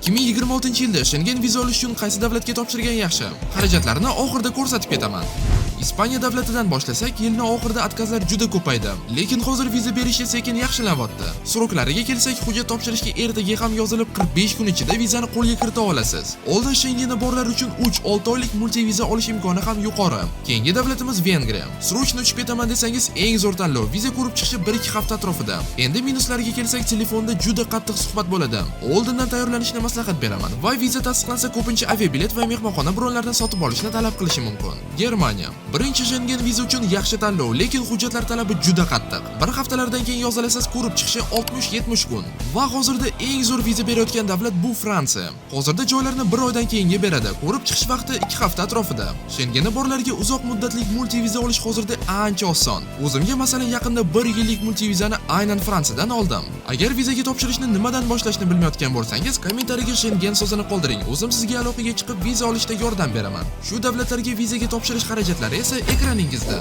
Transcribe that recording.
2026-yilda Shengen viza olish uchun qaysi davlatga topshirgan yaxshi? Xarajatlarni oxirida ko'rsatib ketaman. Ispaniya davlatidan boshlasak, yilni oxirida отказ lar juda ko'paydi. Lekin hozir viza berishi sekin yaxshilanyapti. Срок lariga kelsak, hujjat topshirishga ertaga ham yozilib, 45 kun ichida vizani qo'lga kirita olasiz. Oldin Shengeni borlar uchun 3-6 oylik multiviza olish imkoni ham yuqori. Keyingi davlatimiz Vengriya. Срочно uchib ketaman desangiz, eng zo'r tanlov. Viza ko'rib chiqishi 1-2 hafta atrofida. Endi minuslariga kelsak, telefonda juda qattiq suhbat bo'ladi. Oldindan tayyorlanishni maslahat beraman va viza tasdiqlansa, ko'pincha aviabilet va mehmonxona bronlarini sotib olishni talab qilishi mumkin. Germaniya. Birinchi Shengen viza uchun yaxshi tanlov, lekin hujjatlar talabi juda qattiq. Bir haftalardan keyin yozilasiz, ko'rib chiqishi 60-70 kun. Va hozirda eng zo'r viza berayotgan davlat bu Fransiya. Hozirda joylarni bir oydan keyinga beradi. Ko'rib chiqish vaqti 2 hafta atrofida. Shengeni borlarga uzoq muddatlik multiviza olish hozirda ancha oson. O'zimga, masalan, yaqinda 1 yillik multivizani aynan Fransiyadan oldim. Agar vizaga topshirishni nimadan boshlashni bilmayotgan bo'lsangiz, kommentariyaga "Shengen" so'zini qoldiring. O'zim sizga aloqaga chiqib, viza olishda yordam beraman. Shu davlatlarga vizaga topshirish xarajatlari esa ekraningizda.